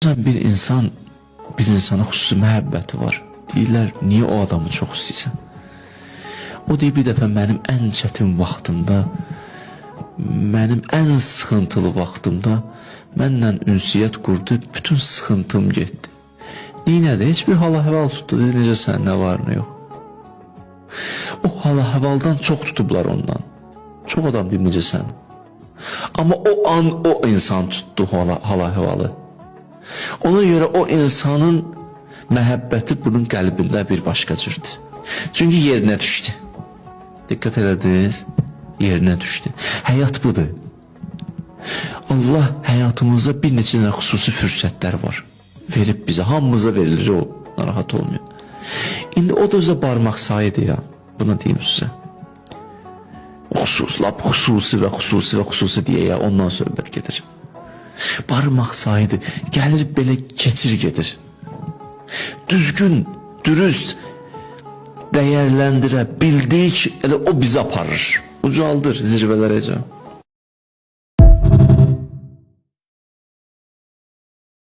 Bazen bir insan bir insana xüsusi məhəbbəti var. Deyirlər, niyə o adamı çox istəyirsən? O deyir, bir dəfə mənim ən çətin vaxtımda, mənim ən sıxıntılı vaxtımda mənlə ünsiyyət qurdu, bütün sıxıntım getdi. Neynədi? Heç bir hal-əhval tutdu, dedi, necə sən, nə var, nə yox. O hal-əhvaldan çox tutublar ondan. Çox adam deyib, necə sən. Amma o an o insan tutdu hal-əhvalı. Ona görə o insanın məhəbbəti bunun qəlbində bir başqa cürdür. Çünki yerinə düşdü. Diqqət elədiniz? Yerinə düşdü. Həyat budur. Allah həyatımızda bir neçə dənə xüsusi fürsətlər var. Verib bizə, hamımıza verilir o, narahat olmayın. İndi o da özə barmaq sayıdır ya, bunu deyim sizə. Xüsus, lap xüsusi və xüsusi və xüsusi deyə ya, ondan söhbət gedir. Barmaq sayıdır, gəlir belə keçir gedir. Düzgün, dürüst dəyərləndirə bildik, elə o bizi aparır. Ucaldır zirvələrəcən.